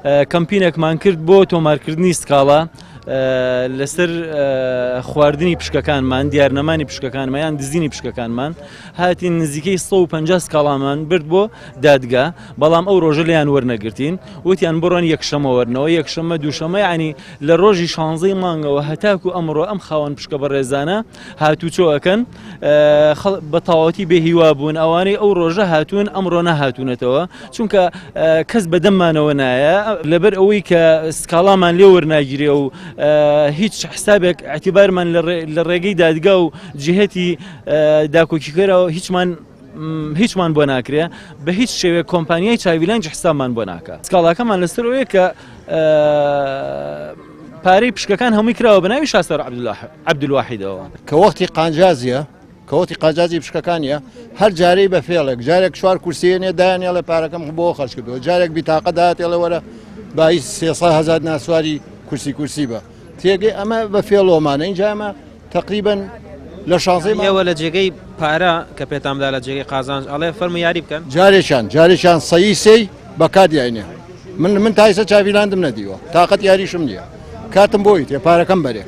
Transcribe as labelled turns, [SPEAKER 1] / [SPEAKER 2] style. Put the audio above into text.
[SPEAKER 1] کەمپینێکمان کرد بۆ تۆمارکردنی سکاڵا لەسەر خواردنی پشکەکانمان، دیارنەمانی پشکەکانمان یان دزینی پشکەکانمان. هاتین نزیکەی 150 سکاڵامان برد بۆ دادگا، بەڵام ئەو ڕۆژە لێیان وەرنەگرتین، وتیان بڕۆن یەکشەمە وەرنەوە، یەکشەمە دووشەمە، یعنی لە ڕۆژی شانزەی مانگەوە هەتاکو ئەمڕۆ ئەم خاوەن پشکە بەڕێزانە هاتوچۆ ئەکەن، بە تەواوەتی بێ هیوا بوون. ئەوانەی ئەو ڕۆژە هاتوون ئەمڕۆ نەهاتوونەتەوە، چونکە کەس بەدەممانەوە نایە، لەبەر ئەوەی کە سکاڵامان لێ وەرناگیرێ و هیچ حسابێک اعتبارمان لە ڕێگەی دادگا و جهتی داکۆکیکەرەوە هیچمان هیچمان بۆ ناکرێ. بە هیچ شێوەیەک کۆمپانیای چاویلانج حسابمان بۆ ناکە. سکاڵاکەمان لەسەر ئەوەیە کە پارەی پشکەکان هەمووی کراوە بە ناوی شاسوار عەبدولواحیدەوە.
[SPEAKER 2] کە وەختی قانجازیە، کە وەختی قاجازی پشکەکانیە، هەر جارەی بە فێڵێک، جارێک چوار کورسیێنێ دایانێڵێ پارەکەم بۆ خەرج کردەوە، جارێک بیتاقە داتێڵێ وەرە بایی 300 هەزار ناسواری کورسی کورسی بە تێگەی. ئەمە بە فێڵۆمانە. اینجا ئەمە تقریبا لە شانزەی
[SPEAKER 3] ئێوە لە جێگەی پارە کە پێتاندا لە جێگەی قازانج ئەڵێ فەرمو یاری بکەن.
[SPEAKER 2] جارێکیان جارێکیان سەیی سێی بەکات یاینێ. من تایسە چاویلاندم نەدیوە، تاقەت یاریشم نییە، کاتم بۆی تێ پارەکەم بەرێ.